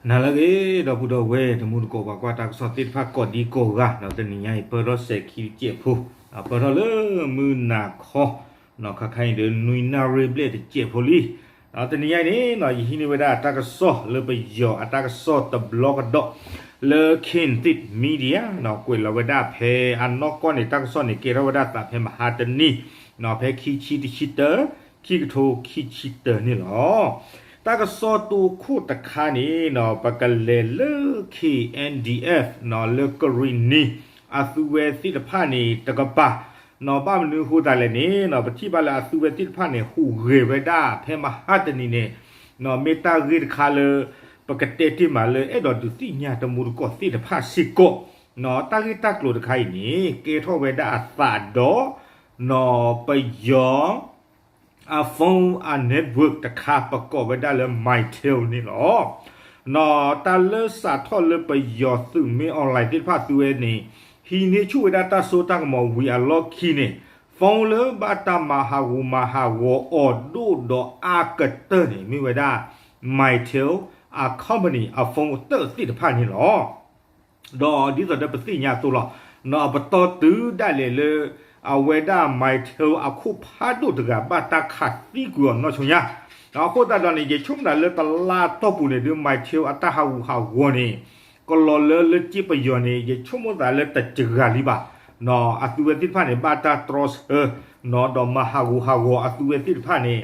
နၤလၢအဂ့ၤ ဒီပုၢ်ဒီဝဲၢ် တမူတကိး ပှၤကွၢ်တၢ်ကစီၣ်သ့ၣ်တဖၣ် ကိးဒံကိးဂၤ, တနံၤညါအံၤ ပၢၢ်ထီၣ်စဲၤခံတစဲးဖိ, ပၢၢ်ထီၣ်လၢမုၢ်နၤခီ, ခါခါအံၤဒီး နွံနၣ်ရံၣ်ဘျဲၣ်တစဲးဖိလံ. တနံၤညါအံၤန့ၣ် ယဟံးန့ၢ်ဝဲဒၣ်တၢ်ကစီၣ်လၢပယီၤအတၢ်ကစီၣ်တဘျီကဒီး လၢ Khaenthit Media ကွဲးလီၤဝဲဒၣ်ဖဲအနီၢ်ကီၢ်န့ၣ် တၢ်ကစီၣ်န့ၣ် ကဲထီၣ်ဝဲဒၣ်သးဖဲမဟါတနံၤ, ဖဲခံဆံတဆံတၢ ခံကထိခံဆံတၢန့ၣ်လီၤ. တၢ်ကစီၣ်တိခိၣ်တခါန့ၣ် ပကလဲၤလၢ K N D F လၢကရံၣ်နံၤ အသုးဝဲသ့ၣ်တဖၣ်န့ၣ်တကပၤ, ဘၣ်မနုၤအဃိသတးလဲၣ်န့ၣ် ပထံၣ်ဘၣ်လၢအသုးဝဲသ့ၣ်တဖၣ်န့ၣ် ဟူးဂဲၤဝဲဒၣ်ဖဲမဟါတနံၤန့ၣ်, မ့ၢ်တၢ်ဂ့ၢ်တခါလၢ ပကတဲတ့ၢ်မးလၢအဲၣ်ဒိးဒုးသ့ၣ်ညါတမူတကိးသ့ၣ်တဖၣ်စ့ၢ်ကီး, တၢ်ဂ့ၢ်တၢ်ကျိၤတခါအံၤန့ၣ် ကဲထီၣ်ဝဲဒၣ်အသးဒီး ပယီၤ အ phone အ network တခါ ပကိးဝဲဒၣ်လၢ Mytel န့ၣ်လီၤ. တၢ်လၢစးထီၣ်လၢပယီၤသုးမ့ၢ် online သ့ၣ်တဖၣ်သုဝဲန့ၣ် ဟံးန့ၢ်ဆူၣ်ဝဲဒၣ်တၢ်စိတၢ်ကမီၤဝံၤအလီၢ်ခံန့ၣ် phone လၢဘၣ်တၢ်မၤဟးဂူာ်မၤဟးဂီၤအီၤဒိၣ်ဒီးအါကတၢၢ်န့ၣ် မ့ၢ်ဝဲဒၣ် Mytel အ company အ phone တၢၣ်သ့ၣ်တဖၣ်န့ၣ်လီၤ. ဒီးဒ်သိးဒီးပသ့ၣ်ညါအသိးလီၤ, အပတီၢ်တုၤဒၣ်လဲာ်လၢ အဝဲဒၣ် Mytel အခိၣ်ဖးဒိၣ်တဂၤ ဘၣ်တၢ်ခးသံကွံာ်အီၤနီၢ်ဆိညါ, အဃိသတးဒီးန့ၣ် ယဆိကမိၣ်လၢတလါတီၢ်ပူၤန့ၣ်ဒုး Mytel အတၢ်ဟးဂူာ်ဟးဂီၤန့ၣ် ကလီၤလၢလၢစ့ပယီၤန့ၣ် ယဆိကမိၣ်သးလၢတစှၤလံဘၣ်. အသုဝဲသ့ၣ်တဖၣ်န့ၣ် ဘၣ်တၢ်တြီဆၢ ဒီးမၤဟးဂူာ်ဟးဂီၤအသုဝဲသ့ၣ်တဖၣ်န့ၣ်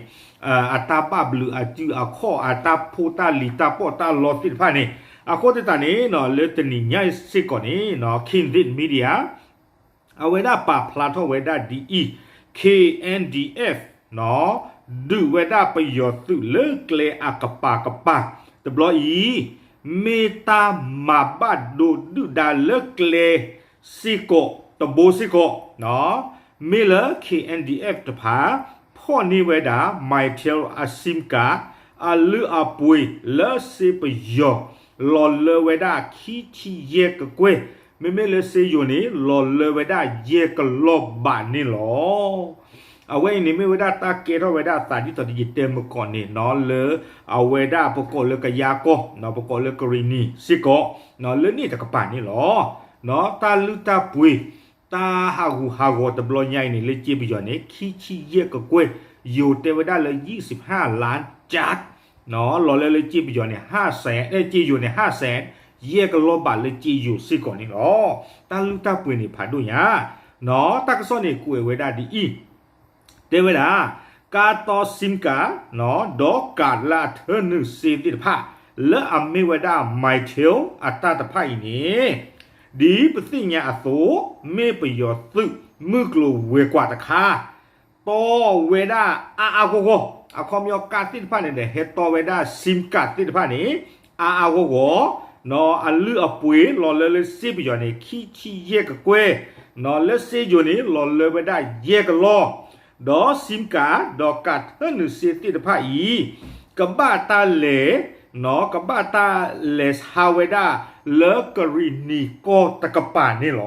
အတၢ်ဘၣ်ဘျုးအစုအခီၣ် အတၢ်ဖိတၢ်လံၤတၢ်ပီးတၢ်လီသ့ၣ်တဖၣ်န့ၣ်, အဃိသတးန့ၣ် လၢတနံၤညါစ့ၢ်ကီးန့ၣ် Khaenthit Media အဝဲဒၣ်ပာ်ဖျါထီၣ်ဝဲဒၣ်ဒ်အံၤ, K N D F ဒုးဝဲဒၣ်ပယီၤသုးလၢကျဲအကပၤကပၤ, တဘျီအံၤ မ့ၢ်တၢ်မၤဘၣ်ဒိဒုၣ်ဒါလၢကျဲစ့ၢ်ကီး တဘိစ့ၢ်ကီး, မ့ၢ်လၢ K N D F တဖၣ် ဖီၣ်န့ၢ်ဝဲဒၣ် Mytel အ SIM card အလုၢ်အပှ့ၤလၢစ့ပယီၤ လီၤလၢဝဲဒၣ်ခံဆံယဲၢ်ကကွဲၢ်, မ့မ့ၢ်လၢစ့ယိၤန့ၣ် လီၤလၢဝဲဒၣ်ယဲၢ်ကလီၢ်ဘးန့ၣ်လီၤ. အဝဲအံၤန့ၣ်မ့ၢ်ဝဲဒၣ်တၢ်ကဲထီၣ်ဝဲဒၣ်အသးဒ်သိးဒီးယတဲမုၢ်ကီၢ်န့ၣ် လၢအဝဲဒၣ်ပကိးလၢကယၤကီၢ်, ပကိးလၢကရံၣ်နံၤစ့ၢ်ကီး လၢန့ၣ်တကပၤန့ၣ်လီၤ. တၢ်လုၢ်တၢ်ပှ့ၤ တၢ်ဟးဂူာ်ဟးဂီၤတဘျီညါအံၤန့ၣ် လၢစ့ပယီၤန့ၣ် ခံဆံယဲၢ်ကကွဲၢ်, ယိၤတဲဝဲဒၣ်လၢ ယံၣ်စံးဖးလါကၠး လီၤလၢလၢစ့ပယီၤန့ၣ် ဟးစဲး စ့ယိၤန့ၣ် ဟးစဲး ယဲၢ်ကလီၢ်ဘးလၢစ့ယိၤစ့ၢ်ကီးန့ၣ်လီၤ. တၢ်လုၢ်တၢ်ပှ့ၤန့ၣ်ဖးဒိၣ်ညါ, တၢ်ကစီၣ်န့ၣ်ကွဲးဝဲဒၣ်ဒ်အံၤ, တဲဝဲဒၣ် ကါတီ SIM card ဒီး card လၢအထၢနုာ်စ့သ့ၣ်တဖၣ် လၢအမ့ၢ်ဝဲဒၣ် Mytel အတၢ်တဖၣ်အံၤန့ၣ် ဒ်ပသ့ၣ်ညါအသိး မ့ၢ်ပယီၤသုးမုၢ်ကျိၤဝဲၤကွာ်တခါ တီဝဲဒၣ်အါအါဂီၢ်ဂီၢ်, အခီပညီကါသ့ၣ်တဖၣ်န့ၣ်ဒီး ဟဲတီဝဲဒၣ် SIM card သ့ၣ်တဖၣ်န့ၣ် အါအါဂီၢ်ဂီၢ်, အလုၢ်အပှ့ၤလီၤလၢလၢစ့ပယီၤန့ၣ် ခံဆံယဲၢ်ကကွဲၢ်, လၢစ့ယိၤန့ၣ် လီၤလၢဝဲဒၣ်ယဲၢ်ကလီၢ်, ဒီး SIM card ဒီး card ထၢနုာ်စ့သ့ၣ်တဖၣ်အံၤ ကဘၣ်တၢ်လဲၤ ကဘၣ်တၢ်လဲၤဆါဝဲဒၣ်လၢကရံၣ်နံၤကီၢ်တကပၤန့ၣ်လီ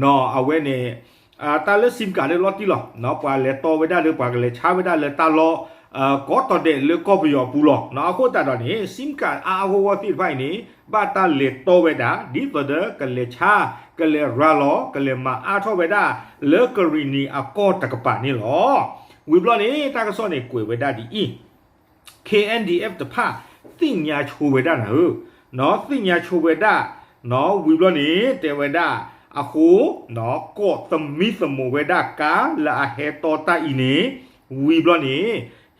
ၤ. အဝဲန့ၣ် တၢ်လၢ SIM card လၢလီၤတံၢ်လီၤ, ပှၤလဲၤတီဝဲဒၣ်ဒီး ပှၤကလဲၤဆါဝဲဒၣ်လၢတၢ်လီၢ် ကိးတီၤဒဲးလၢကီၢ်ပယီၤအပူၤလီၤ. အဃိသတးဒီးန့ၣ် SIM card အါအါဂီၢ်ဂီၢ်သ့ၣ်တဖၣ်အံၤန့ၣ် ဘၣ်တၢ်လဲၤတီဝဲဒၣ် ဒ်သိးဒီးကလဲၤဆါ ကလဲၤရၤလီၤ ကလဲၤမၤအါထီၣ်ဝဲဒၣ် လၢကရံၣ်နံၤအကီၢ်တကပၤန့ၣ်လီၤ. ဝံၤဘျီန့ၣ် တၢ်ကစီၣ်န့ၣ်ကွဲးဝဲဒၣ်ဒ်အံၤ, K N D F တဖၣ် သ့ၣ်ညါဆိဝဲဒၣ်နၤဧၢ, သ့ၣ်ညါဆိဝဲဒၣ်, ဝံၤဘျီန့ၣ် တဲဝဲဒၣ် အဃိ ကိးသမံသမိးဝဲဒၣ်ကါလၢအဟဲတီတၢ်အံၤန့ၣ်, ဝံၤဘျီန့ၣ်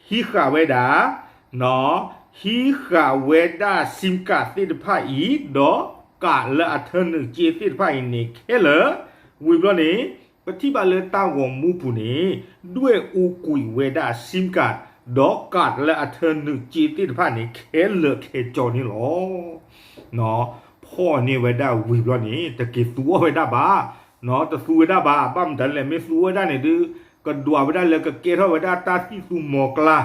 ဟံးဃာ်ဝဲဒၣ် ဟံးဃာ်ဝဲဒၣ် SIM card သ့ၣ်တဖၣ်အံၤ ဒီး card လၢအထၢနုာ်စ့သ့ၣ်တဖၣ်အံၤန့ၣ် ခဲလၢာ်, ဝံၤဘျီန့ၣ် ပထံၣ်ဘၣ်လၢတၢ်ဂီၤမူပူၤန့ၣ် ဒွဲၣ်အူကွံာ်ဝဲဒၣ် SIM card ဒီး card လၢအထၢနုာ်စ့သ့ၣ်တဖၣ်န့ၣ် ခဲလၢာ်ခဲဆ့န့ၣ်လီၤ. ဖီၣ်န့ၢ်ဝဲဒၣ်ဝံၤဘျီန့ၣ် တက့ၤသူအီၣ်ဝဲဒၣ်ဘၣ်, တသူဝဲဒၣ်ဘၣ်, ဘၣ်မတၤလဲၣ် မ့ၢ်သူဝဲဒၣ်န့ၣ်ဒုး ကဒွးဝဲဒၣ်လၢကကဲထီၣ်ဝဲဒၣ်တၢ်သံၣ်သူမီၤကျါ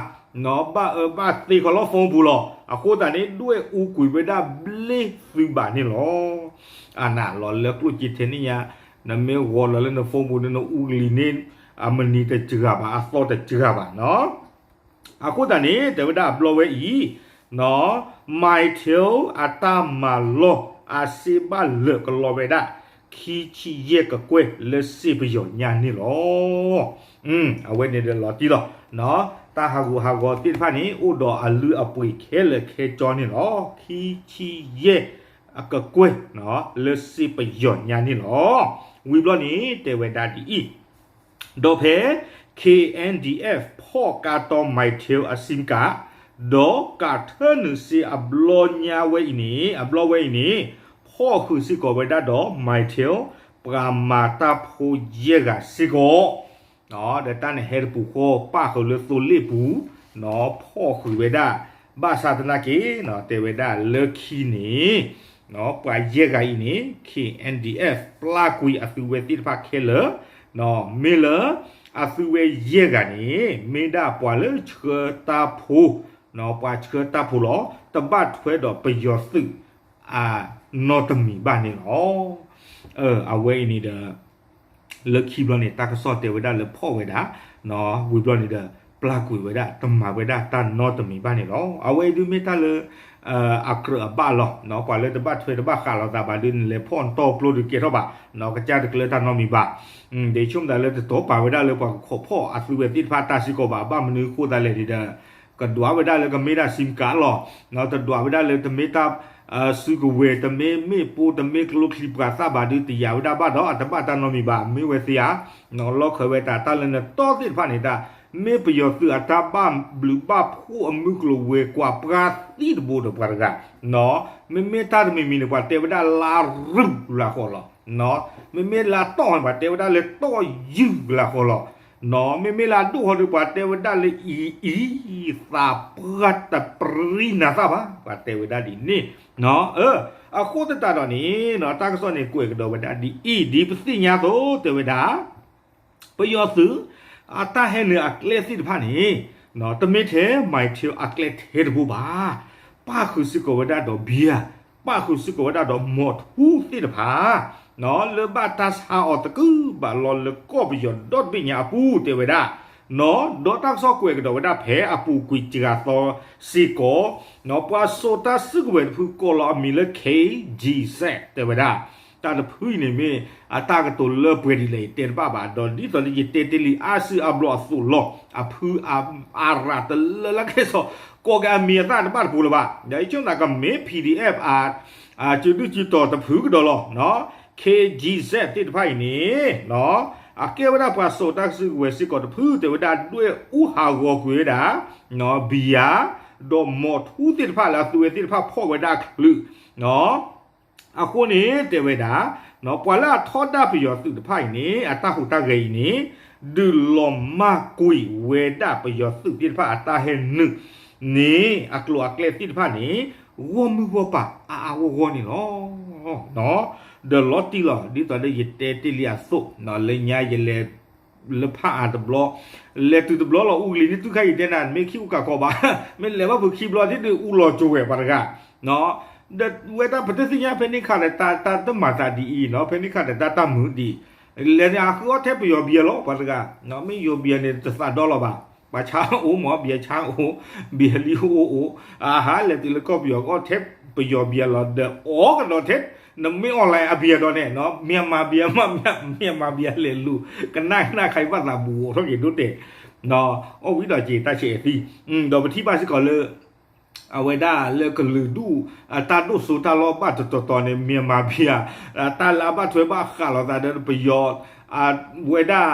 ဘၣ်အၢဘၣ်သီဃီလီၤ phone ပူၤလီၤ. အဃိသတးန့ၣ် ဒွဲၣ်အူကွံာ်ဝဲဒၣ်ဘျ့သုးဘၣ်န့ၣ်လီၤ. အနၤလီၤလၢကျိၣ်စ့ထဲန့ၣ်ညါ, နမ့ၢ်ဂီၤလီၤလၢန phone ပူၤဒီး နအူကလံၤန့ၣ် အမနံၤတစှၤဘၣ်, အသီတစှၤဘၣ်နီၤ. အဃိသတးန့ၣ် တဲဝဲဒၣ်အဘျီဝဲအံၤ, Mytel အတၢ်မၤလီၢ် အစ့ဘၣ်လၢာ်ကလီဝဲဒၣ် ခံဆံယဲၢ်ကကွဲၢ်လၢစ့ပယီၤညါန့ၣ်လီၤ. အဝဲန့ၣ်ဒီးလီၤတံၢ်လီၤ. တၢ်ဟးဂူာ်ဟးဂီၤသ့ၣ်တဖၣ်န့ၣ် အိၣ်ဒီးအလုၢ်အပှ့ၤခဲလၢာ်ခဲဆ့န့ၣ်လီၤ. ခံဆံယဲၢ်ကကွဲၢ် လၢစ့ပယီၤညါန့ၣ်လီၤ. ဝံၤဘျီန့ၣ် တဲဝဲဒၣ်ဒ်အံၤ ဒီးဖဲ K N D F ဖီၣ်ကါတီ Mytel အ SIM card ဒီးကးထၢနုာ်စ့အဘျီညါဝဲအံၤန့ၣ် အဘျီဝဲအံၤန့ၣ် ဖီၣ်ဃုာ်စ့ၢ်ကီးဝဲဒၣ်ဒီး Mytel ပှၤမၤတၢ်ဖိယဲၢ်ဂၤစ့ၢ်ကီး ဒီးတၢ်န့ၣ်ဟဲတပူၤဃီ ပၣ်ဃုာ်လၢသိလ့ၣ်ပူၤ ဖီၣ်ဃုာ်ဝဲဒၣ် ဘၣ်ဆၣ်သနာ်က့ တဲဝဲဒၣ်လၢခံန့ၣ် ပှၤယဲၢ်ဂၤအံၤန့ၣ် K N D F ပျၢ်ကွံာ်အသုဝဲသ့ၣ်တဖၣ်ခဲလၢာ် မ့ၢ်လၢ အသုဝဲယဲၢ်ဂၤန့ၣ် မ့ၢ်ဒၣ်ပှၤလၢဆှၢတၢ်ဖိ ပှၤဆှၢတၢ်ဖိလီၤ. တဘၣ်ထွဲဒီးပယီၤသုး အနီတမံၤဘၣ်န့ၣ်လီၤ. အဝဲအံၤန့ၣ်ဒီး လၢခံဘျီန့ၣ် တၢ်ကစီၣ်တဲဝဲဒၣ်လၢဖီၣ်ဝဲဒၣ် ဝံၤဘျီန့ၣ်ဒီး ပျၢ်ကွံာ်ဝဲဒၣ် တမၤဝဲဒၣ်တၢ်နီတမံၤဘၣ်န့ၣ်လီၤ. အဝဲအံၤဒုးမ့ၢ်တၢ်လၢ အကြၢးအဘၣ်လီၤ. ပှၤလၢတဘၣ်ထွဲတဘၣ်ဃးလိာ်သးဘၣ်ဒုး နလဲၤဖီၣ်နတီၢ်ကျိဒုးကဲထီၣ်ဘၣ် ကစၢ်တကျၢတၢ်နီတမံၤဘၣ်. ဒ်ဆိကမိၣ်သးလၢတတီၤပာ်ဝဲဒၣ်လၢပှၤကခိးဖီၣ်အသုဝဲသ့ၣ်တဖၣ်တၢ်စ့ၢ်ကီးဘၣ် ဘၣ်မနုၤဃိသးလဲၣ်န့ၣ်ဒီး ကဒွးဝဲဒၣ်လၢကမ့ၢ်ဒၣ် SIM card လီၤ. တဒွးဝဲဒၣ်လၢတမ့ၢ်တၢ် စုကဝဲၤ တမ့ၢ်မ့ၣ်ပိၢ် တမ့ၢ်ကျိချံပှၤသၣ်ဘၣ်ဒုး တယာ်ဝဲဒၣ်ဘၣ်ဒီး အတဘၣ်တၢ်နီတမံၤဘၣ် မ့ၢ်ဝဲသ့ဧါ. လီၢ်ခၢၣ်ဝဲတၢ် တၢ်လၢနတီၢ်သ့ၣ်တဖၣ်န့ၣ်တၢ် မ့ၢ်ပယီၤသုးအတၢ်ဘၣ်ဘျုးဘၣ်ဖှိၣ်အမုၢ်ကျိၤဝဲၤကွာ်ပှၤသံတဘိဒီးပှၤတဂၤ မ့မ့ၢ်တၢ်တမံၤမံၤန့ၣ် ပှၤတဲဝဲဒၣ်လါရုၢ်ကလးဃီလီၤ. မ့မ့ၢ်လါတီၢ်န့ၣ် ပှၤတဲဝဲဒၣ်လၢတီၢ်ယုၢ်ကလးဃီလီၤ. မ့မ့ၢ်လါဒိၣ်ဃီဒီး ပှၤတဲဝဲဒၣ်လၢအံၤအံၤ သးပှၢ်တပြံနၤသၣ်ဘၣ် ပှၤတဲဝဲဒၣ်ဒ်န့ၣ်. အဃိသတးဒီးန့ၣ် တၢ်ကစီၣ်န့ၣ်ကွဲးကဒီးဝဲဒၣ်ဒ်အံၤ ဒ်ပသ့ၣ်ညါအသိး တဲဝဲဒၣ် ပယီၤသုး အတၢ်ဟဲနုာ်အကျဲသ့ၣ်တဖၣ်န့ၣ် တမ့ၢ်ထဲ Mytel အကျဲထဲတဘိဘၣ်. ပၣ်ဃုာ်စ့ၢ်ကီးဝဲဒၣ်ဒီး beer, ပၣ်ဃုာ်စ့ၢ်ကီးဝဲဒၣ်ဒီးမီၢ်ထူသ့ၣ်တဖၣ် လၢဘၣ်တၢ်ဆါအီၤသကုၤဘၣ်လီၤလၢကီၢ်ပယီၤဒီတဘ့ၣ်ညါအပူၤ တဲဝဲဒၣ်. ဒီးတၢ်ကစီၣ်ကွဲးကဒီးဝဲဒၣ်ဖဲအပူၤကွံာ်စှၤသီစ့ၢ်ကီး ပှၤစိာ်တၢ်စုကဝဲၤတဖုကိးလီၤအမံၤလၢ K G Z တဲဝဲဒၣ်. တၢ်တဖုအံၤန့ၣ်မ့ၢ် အတၢ်ကတိၤလၢပှဲၤဒ်လဲၣ် ယတဲတဘၣ်ဘၣ် ဒီးဒ်သိးလၢယတဲတ့ၢ်လံ အါစုအါဘျီအသိးလီၤ. အဖုအါရၤတလၢလၢကဲစီၤ ကိးက့ၤအမံၤအသၣ်တဘၣ်တပူၤလၢၤဘၣ်. ဒီးယဆိကမိၣ်သးကမ့ၢ် P D F အ စုဒုၣ်စုတီၤတဖုကဒီးလီၤ. K G Z သ့ၣ်တဖၣ်အံၤန့ၣ် အကဲဝဲဒၣ်ပှၤစိာ်တၢ်စုကဝဲၤစ့ၢ်ကီးတဖု တဲဝဲဒၣ်ဒွဲၣ်အူဟးဂီၤကွံာ်ဝဲဒၣ် ဘံယၤ ဒီးမီၢ်ထူသ့ၣ်တဖၣ်လၢအသုဝဲသ့ၣ်တဖၣ်ဖီၣ်ဝဲဒၣ်အချုး အဃိန့ၣ်တဲဝဲဒၣ် ပှၤလၢအထီဒါပယီၤသုးတဖၣ်အံၤန့ၣ် အတၢ်ဟူးတၢ်ဂဲၤအံၤန့ၣ် ဒုးလီၤမၢ်ကွံာ်ဝဲဒၣ်ပယီၤသုးသ့ၣ်တဖၣ်အတၢ်ဟဲနုာ်န့ၣ် အကျိၤအကျဲသ့ၣ်တဖၣ်န့ၣ် ဂီၢ်မုၢ်ဂီၢ်ပၤအါအါဂီၢ်ဂီၢ်န့ၣ်လီၤ. ဒီးလီၤတံၢ်လီၤ ဒ်သိးလၢယတဲတ့ၢ်လံအသိး လၢညါယလဲၤ လၢဖးအါတဘျီ လဲၤတုၤတဘျီလီၤ အူကလံၤန့ၣ် တုၤခါအံၤတဲနၤ မ့ၢ်ခံအူကးခီဘၣ် မ့ၢ်လဲၤဘၣ်ဖုးခံဘျီ ဒ်ဒုးအူလီၤကၠိဝဲၢ်ပှၤတဂၤ ဒီးဝဲဒၣ်ပတသ့ၣ်ညါဖဲန့ၣ်ခါဒီး တၢ်တၢ်တမၤသးဒ်အံၤနီၤ ဖဲန့ၣ်ခါဒီးတၢ်တၢ်မုာ်ဒ် လဲၤန့ၣ် အဃုအီၣ်ထဲပယီၤဘံယၤလီၤ ပှၤတဂၤ မ့ၢ်ယိၤဘံယၤန့ၣ် တသးဒီလီၤဘၣ် ပှၤဆါအိၣ်မး ဘံယၤဆါအိၣ် ဘံယၤလံအိၣ်အိၣ် အဟးလဲၤတုၤလၢကီၢ်ပယီၤ အီၣ်ထဲပယီၤဘံယၤလီၤ ဒီးအီၣ်ကဒီးထဲ နမ့ၢ် online အဘံယၤဒီးန့ၣ် မြန်မာဘံယၤ မြန်မာဘံယၤလဲၤလူၤ ကနၣ်ကနၣ်ခါအံၤဘၣ်သးဘူးအိၣ်ထီၣ်က့ၤဒိၣ်တဲာ် အီၣ်ဝံၤဒီးက့ၤတၢ်ဆဲးအသံ ဒီးပထံၣ်ဘၣ်စ့ၢ်ကီးလၢ အဝဲဒၣ်လၢကလုာ်ဒူၣ် အတၢ်ဒိၣ်စိတၢ်လီၢ်ဘၣ်တတီၤတီၤန့ၣ် မြန်မာဘံယၤ တၢ်လၢအဘၣ်ထွဲဘၣ်ဃးလိာ်သးဒီးပယီၤ အဝဲဒၣ်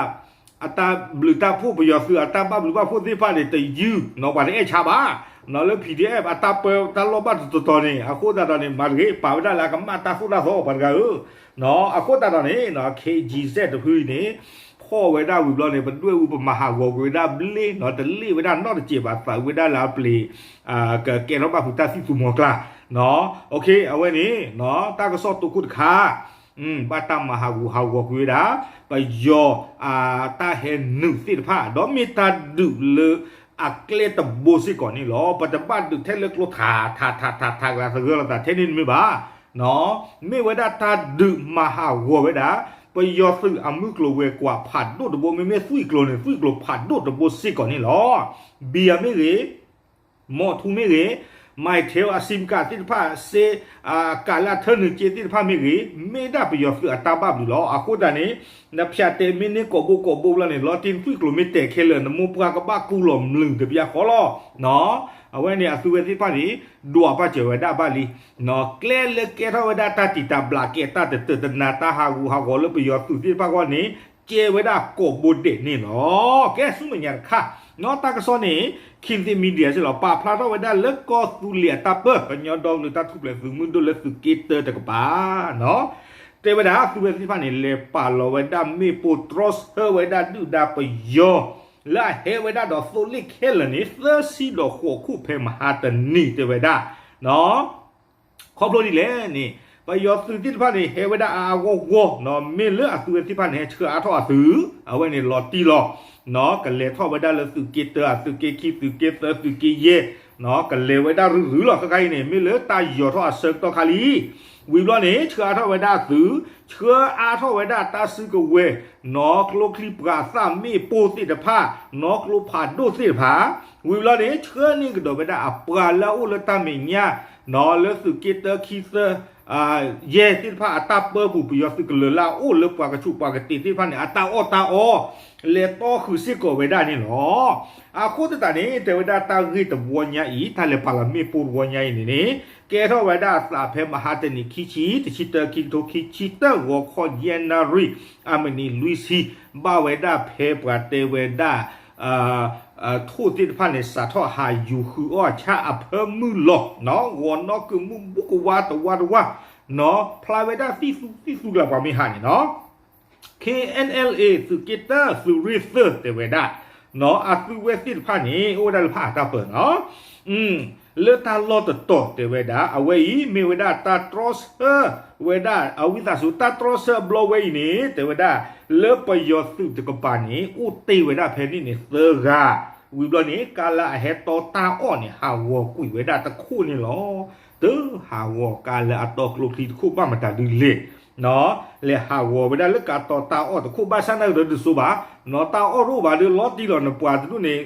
အတၢ်ဘျုးတၢ်ဖှိၣ်ပယီၤသုးအတၢ်ဘၣ်ဘျုးဘၣ်ဖှိၣ်သ့ၣ်တဖၣ်န့ၣ် တယုၢ်နီၤ ပှၤတအဲၣ်ဆါဘၣ် နီၤလၢ P D F အတၢ်ပၢတၢ်လီၢ်ဘၣ်တတီၤတီၤန့ၣ် အဃိသတးဒီးန့ၣ် မၤတဂ့ၤ ပာ်ဝဲဒၣ်လၢအကမၣ်တၢ်သိၣ်တၢ်သီပှၤတဂၤဧၢ နီၤ အဃိသတးဒီးန့ၣ် K G Z တဖုအံၤန့ၣ် ဖီၣ်ဝဲဒၣ်ဝံၤဘျီန့ၣ် ပဒွဲၣ်အူပမၤဟးဂီၤကွံာ်ဝဲဒၣ်ဘျ့နီၤ တလ့ၣ်ဝဲဒၣ်နီတစဲးဘၣ် သးဝဲဒၣ်လၢအပျ့ၤ ကကဲထီၣ်ဘၣ်ဖုးတၢ်သံၣ်သူမီၤကျၢ် အဝဲန့ၣ် တၢ်ကစီၣ်တိခိၣ်တခါ ဘၣ်တၢ်မၤဟးဂူာ်ဟးဂီၤကွံာ်ဝဲဒၣ် ပယီၤ အတၢ်ဟဲနုာ်သ့ၣ်တဖၣ် ဒီးမ့ၢ်တၢ်ဒုးလၢအကျဲတဘိစ့ၢ်ကီးန့ၣ်လီၤ. ပတဘၣ်ဒုးထဲလၢကျိထးထးထးထးထးကလၤသဂၢၢ်လိာ်သးထဲန့ၣ်တမ့ၢ်ဘၣ် မ့ၢ်ဝဲဒၣ်တၢ်ဒုးမၤဟးဂီၤဝဲဒၣ် ပယီၤသုးအမုၢ်ကျိၤဝဲၤကွာ်ဖးဒိၣ်တဘိ မ့မ့ၢ်သွံၣ်ကျိၤန့ၣ် သွံၣ်ကျိၤဖးဒိၣ်တဘိစ့ၢ်ကီးန့ၣ်လီၤ. ဘံယၤမ့ၢ်ဂ့ၤ မီၢ်ထူမ့ၢ်ဂ့ၤ မၤထဲအ SIM card သ့ၣ်တဖၣ် စ့ ကးလၢအထၢနုာ်က့သ့ၣ်တဖၣ်မ့ၢ်ဂ့ၤ မ့ၢ်ဒၣ်ပယီၤသုးအတၢ်ဘၣ်ဘျုးလီၤ. အဃိသတးန့ၣ် နဖၠးတဲမ့ၢ်န့ၢ်ကိာ်ဘိကိာ်ဘိဘျီန့ၣ် လီၤတံၢ်သွံၣ်ကျိၤမ့ၢ်တဲာ်ခဲလၢာ် နမိၢ်ပှၢ်ကဘၣ်ကူလီၤမျုၢ်တဘျီဃီလီၤ. အဝဲန့ၣ်အသုဝဲသ့ၣ်တဖၣ်န့ၣ် ဒွးပာ်စၢၤဝဲဒၣ်ဘၣ်လံ ကျဲလၢကဲထီၣ်ဝဲဒၣ်တၢ်တံာ်တာ်ဘျးကဲတၢ်တတၢာ်တနါ တၢ်ဟးဂူာ်ဟးဂီၤလၢပယီၤသုးသ့ၣ်တဖၣ်အဂီၢ်န့ၣ် ကဲဝဲဒၣ်ကိာ်ဘိဒဲးန့ၣ်လီၤ. ကဲဆူမဲာ်ညါတခါ နီၢ်တၢ်ကစီၣ်န့ၣ် Kynthei Media စ့ၢ်လီၤ ပာ်ဖျါထီၣ်ဝဲဒၣ်လၢကီၢ်သူလ့ၤအတၢ်ပၢ ကညီဒီကလုာ်တၢ်ထူၣ်ဖျဲးသုးမုၢ်ဒိၣ်လၢသုးက့တၢတကပၤ တဲဝဲဒၣ်သုဝဲသ့ၣ်တဖၣ်န့ၣ် လဲၤပာ်လီၤဝဲဒၣ်မ့ၣ်ပိၢ် တြီဆၢဝဲဒၣ်ဒုၣ်ဒါပယီၤ လၢအဟဲဝဲဒၣ်ဒီးသိလ့ၣ်ခဲလၢာ်န့ၣ် သၢဆံဒီးဃိးခိၣ်ဖဲမဟါတနံၤတဲဝဲဒၣ် ခီဖျိဒ်လဲၣ်န့ၣ် ပယီၤသုးသ့ၣ်တဖၣ်န့ၣ် ဟဲဝဲဒၣ်အါအါဂီၢ်ဂီၢ် မ့ၢ်လၢအသုးဝဲသ့ၣ်တဖၣ်န့ၣ် ဟဲဆှၢအါထီၣ်အသုး အဝဲန့ၣ်လီၤတံၢ်လီၤ ကလဲၤထီၣ်ဝဲဒၣ်လၢသုးက့တၢ အသုးက့ခံ သုးက့သၢ သုးက့ယဲၢ် ကလဲၤဝဲဒၣ်ရုၢ်ရုၢ်လီၤ ခဲခါအံၤန့ၣ် မ့ၢ်လၢတၢ်ယီၤထီၣ်အဆၢကတီၢ်ခါလံ ဝံၤဘျီန့ၣ် ဆှၢအါထီၣ်ဝဲဒၣ်အသုး ဆှၢအါထီၣ်ဝဲဒၣ်တၢ်စုကဝဲၤ နီၢ်ကျိချံမျိာ်သၣ်မ့ၣ်ပိၢ်သ့ၣ်တဖၣ် နီၢ်ကျိဖးဒိၣ်သ့ၣ်တဖၣ် ဝံၤဘျီန့ၣ် ဆှၢန့ၢ်ကဒီးဝဲဒၣ်အပှၤလၢအအိၣ်လၢတၢ်မဲာ်ညါ လၢသုးက့တၢ ခံ သၢ ယဲၢ်သ့ၣ်တဖၣ်အတၢ်ပၢပူၤ ပယီၤသုးကလၢၤလၢအအိၣ်လၢပှၤကဆူးပှၤကတ့ၤသ့ၣ်တဖၣ်န့ၣ် အတၢ်အီၣ်တၢ်အီ လဲၤတီဃုာ်စ့ၢ်ကီးဝဲဒၣ်န့ၣ်လီၤ. အဃိသတးန့ၣ် တဲဝဲဒၣ်တၢ်ဂ့ၢ်တဝီညါအံၤ တၢ်လဲၤပာ်လီၤမ့ၣ်ပိၢ်တဝီညါအံၤန့ၣ်န့ၣ် ကဲထီၣ်ဝဲဒၣ်အသးဖဲမဟါတနံၤ ခံဆံ တဆံတၢ ခံကထိခံဆံတၢ ဂီၤခီယဲၢ်နၣ်ရံၣ် အမံးနံးလွံၢ်ဆံ ဘၣ်ဝဲဒၣ်ဖဲပှၤတဲဝဲဒၣ် ထိၣ်သ့ၣ်တဖၣ်န့ၣ် စးထီၣ်ဟးယူၤဃုအီၣ်ဆၣ်အဖၢမုၢ်လီၤ ဂီၤနီၣ်ကုာ်မုၢ်ဘူးကဝါတဝါတဝါ ဖျါဝဲဒၣ်သံၣ်သူသံၣ်သူကျါပှၤမ့ၢ်ဟးန့ၣ်နီၤ K N L A သုးက့တၢ သုးရ့ၣ်သၢတဲဝဲဒၣ် အသုးဝဲသ့ၣ်တဖၣ်န့ၣ် အိၣ်ဝဲဒၣ်လၢဖးအတၢ်ပၢနီၤ လၢတၢ်လီၢ်တတီၤတဲဝဲဒၣ် အဝဲအံၤ မ့ၢ်ဝဲဒၣ်တၢ်တြီဆၢဝဲဒၣ် အဝံသးစူၤ တၢ်တြီဆၢအဘျီဝဲအံၤန့ၣ် တဲဝဲဒၣ် လၢပယီၤသုးတကပၤန့ၣ် အိၣ်တ့ၢ်ဝဲဒၣ်ဖဲန့ၣ်န့ၣ်သၢဂၤ ဝံၤဘျီန့ၣ် ကါလၢအဟဲတီတၢ်အီၣ်န့ၣ် ဟးဂီၤကွံာ်ဝဲဒၣ်တခိၣ်န့ၣ်လီၤ. တဟးဂီၤကါလၢအတီကျိချံတခိၣ်ဘၣ်မတၤဒုလဲၣ် လဲၤဟးဂီၤဝဲဒၣ်လၢကါတီတၢ်အီၣ်တခိၣ်ဘၣ်ဆၣ်နာ်ကဒီးတစိၤဘၣ် နီၤတၢ်အီၣ်တအိၣ်ဘၣ်ဒီးလီၤတံၢ်လီၤ နပှၤတဒူၣ်န့ၣ်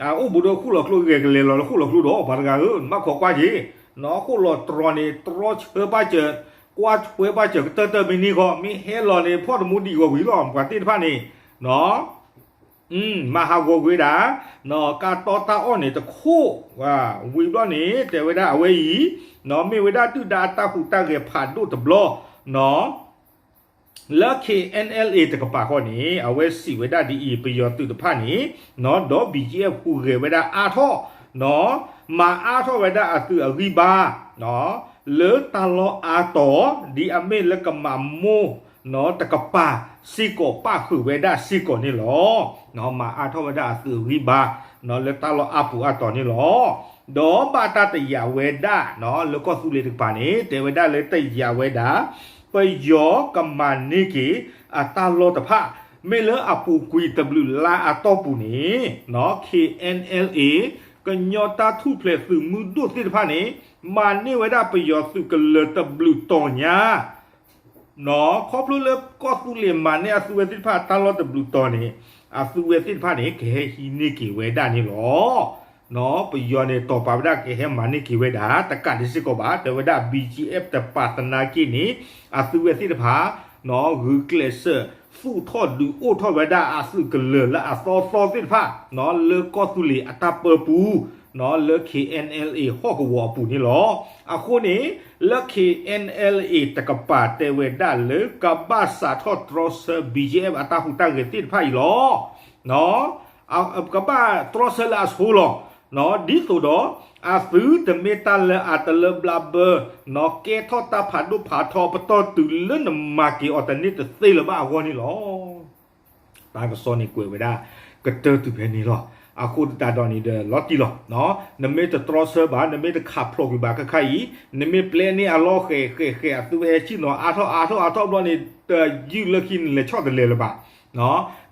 အိၣ်ဘူးဒီးဃိၣ်လီၤကျိ ဂဲၤကလဲၤလီၤလၢဃိၣ်လီၤကျိဒီး ပှၤတဂၤဧၢ နဘၣ်ခိးကွၢ်က့ၤ နီၤဃိၣ်လီၤတြီၤန့ၣ် တြီဆၢဘၣ်စၢၤ ကွၢ်ထွဲဘၣ်စၢၤကတၢၢ်တၢၢ်မ့ၢ်န့ၢ်ဃီ မ့ၢ်ဟဲလီၤန့ၣ် ဖီၣ်တမူဒံးဂီၤဝံၤလီၤ ပှၤသ့ၣ်တဖၣ်န့ၣ် မၤဟးဂီၤကွံာ်ဝဲဒၣ် ကါတီတၢ်အီၣ်န့ၣ်တခိၣ် ဝံၤဘျီန့ၣ် တဲဝဲဒၣ်အဝဲအံၤ မ့ၢ်ဝဲဒၣ်ဒုၣ်ဒါအတၢ်ဟူးတၢ်ဂဲၤဖးဒိၣ်တဘျီ လၢ K N L A တကပၤဃီန့ၣ် အဝဲစံးဝဲဒၣ်ဒ်အံၤ ပယီၤသုးတဖၣ်န့ၣ် ဒီး B G F ဟူးဂဲၤဝဲဒၣ်အါထီၣ် မၤအါထီၣ်ဝဲဒၣ်အသုးအဂံၢ်ဘါ လၢတၢ်လီၢ်အါတီၤ ဒ်အမ့ၢ်လၢကမၤမိၢ် တကပၤစ့ၢ်ကီးပၣ်ဃုာ်ဝဲဒၣ်စ့ၢ်ကီးန့ၣ်လီၤ. မၤအါထီၣ်ဝဲဒၣ်အသုးအဂံၢ်ဘါ လၢတၢ်လီၢ်အါပူၤအါတီၤန့ၣ်လီၤ. ဒီးဘၣ်တၢ်တယာ်ဝဲဒၣ် လၢကီၢ်သူလ့ၤတကပၤန့ၣ် တဲဝဲဒၣ်လၢတယာ်ဝဲဒၣ် ပယီၤကမၤန့ၢ်က့ၤ အတၢ်လီၢ်တဖၣ် မ့ၢ်လၢအပူၤကွံာ်တဘျုးလါအတီၢ်ပူၤန့ၣ် K N L A ကညီတၢ်ထူၣ်ဖျဲးသုးမုၢ်ဒိၣ်သ့ၣ်တဖၣ်န့ၣ် မၤန့ၢ်ဝဲဒၣ်ပယီၤသုးကလၢၤတဘျုးတီၤညါ ခီဖျိလၢကီၢ်သူလ့ၤမၤန့ၢ်အသုးဝဲသ့ၣ်တဖၣ်တၢ်လီၢ်တဘျုးတီၤန့ၣ် အသုးဝဲသ့ၣ်တဖၣ်န့ၣ် ကဟဲဟံးန့ၢ်က့ၤဝဲဒၣ်န့ၣ်လီၤ. ပယီၤန့ၣ် တီၢ်ပာ်ဝဲဒၣ်ကဟဲမၤန့ၢ်က့ၤဝဲဒၣ် တကးဒံးစ့ၢ်ကီးဘၣ် တဲဝဲဒၣ် B G F တပာ်သနာ်က့န့ၣ် အသုးဝဲသ့ၣ်တဖၣ် ဂုာ်ကျဲးစၢး သူၣ်ထီၣ်ဒုးအိၣ်ထီၣ်ဝဲဒၣ်အသုးကလၢၤလၢအသီသီသ့ၣ်တဖၣ် လၢကီၢ်သူလ့ၤအတၢ်ပၢပူၤ လၢ K N L A ဟီၣ်ကဝီၤအပူၤန့ၣ်လီၤ. အဃိန့ၣ် လၢ K N L A တကပၤတဲဝဲဒၣ်လၢကဘၣ်စးထီၣ်တြီဆၢ B G F အတၢ်ဟူးတၢ်ဂဲၤသ့ၣ်တဖၣ်အံၤလီၤ. ကဘၣ်တြီဆၢလၢအဆိလီၤ. ဒ်သိးဒီး အသုတမ့ၢ်တၢ်လၢအတလၢဘျးဘၢ နီၢ်ကဲထီၣ်တၢ်ဖးဒိၣ်ဖးထီပတီၢ်တုၤလၢနမၤက့ၤအီၤတန့ၢ်တသ့လၢၤဘၣ်အဂီၢ်န့ၣ်လီၤ. တၢ်ကစီၣ်န့ၣ်ကွဲးဝဲဒၣ် ကတၢၢ်တုၤဖဲန့ၣ်လီၤ. အဃိသတးဒီးန့ၣ်ဒီးလီၤတံၢ်လီၤ. နမ့ၢ်တတြီဆၢဘၣ် နမ့ၢ်တခးဖျိးကွံာ်ဘၣ်ခဲခါအံၤ နမ့ၢ်ပျဲန့ၢ်အလီၢ်ဃဲးဃဲးဃဲး အသုဝဲဟဲဆ့ၣ်နီၤအါထီၣ်အါထီၣ်အါထီၣ်ဘျီန့ၣ် တယုၢ်လၢခံနလဲၤဆီၣ်တလဲၤလၢၤဘၣ်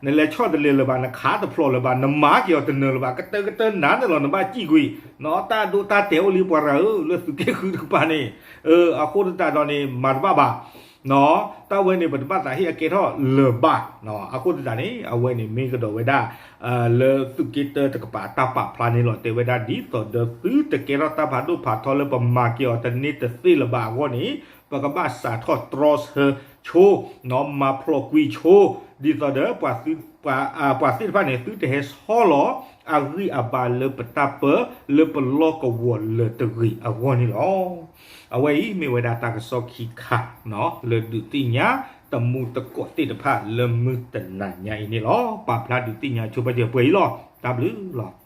နလဲၤဆီၣ်တလဲၤလၢၤဘၣ် နခးတဖျိးလၢၤဘၣ် နမၤက့ၤအီၤတနၢၤလၢၤဘၣ် ကတၢၢ်ကတၢၢ်နၤန့ၣ်လီၤ နဘၣ်စံၣ်ကွံာ် တၢ်ဒိတၢ်တဲာ်အိၣ်လံပှၤတဂၤဧၢ လၢသုးက့ဃုတကပၤန့ၣ် အဃိသတးဒီးန့ၣ် မၤတဘၣ်ဘၣ် နီၢ် တၢ်ဝဲန့ၣ် ပတဘၣ်သးဟ့ၣ်အကဲထီၣ်လၢၤဘၣ်. အဃိသတးန့ၣ် အဝဲန့ၣ်မ့ၢ်ကဒီးဝဲဒၣ် လၢသုးက့တၢတကပၤတၢ်ပာ်ဖျါန့ၣ်လီၤ. တဲဝဲဒၣ် ဒ်သိးဒီးသုတကဲထီၣ်တၢ်ဖးဒိၣ်ဖးထီလၢပမၤက့ၤအီၤတန့ၢ်တသ့လၢၤဘၣ်အဂီၢ်န့ၣ် ပကဘၣ်စးထီၣ်တြီဆၢဆိ နီၢ် မၤဖျိးကွံာ်ဆိ ဒ်သိးဒီး ပှၤသ့ၣ်တဖၣ်န့ၣ် သုတဟဲဆီလီၤအဂံၢ်အဘါလၢပတၢ်ပၢ လၢပလီၢ်ကဝီၤလၢၤတဂ့ၤအဂီၢ်န့ၣ်လီၤ. အဝဲအံၤမ့ၢ်ဝဲဒၣ်တၢ်ကစီၣ်ခံခါ လၢဒုးသ့ၣ်ညါတမူတကိးသ့ၣ်တဖၣ်လၢမုၢ်တနၤညါအံၤန့ၣ်လီၤ. ပာ်ဖျါဒုးသ့ၣ်ညါဆိပာ်စၢၤပှဲၤအံၤလီၤ. တၢ်ဘျုးလီၤ.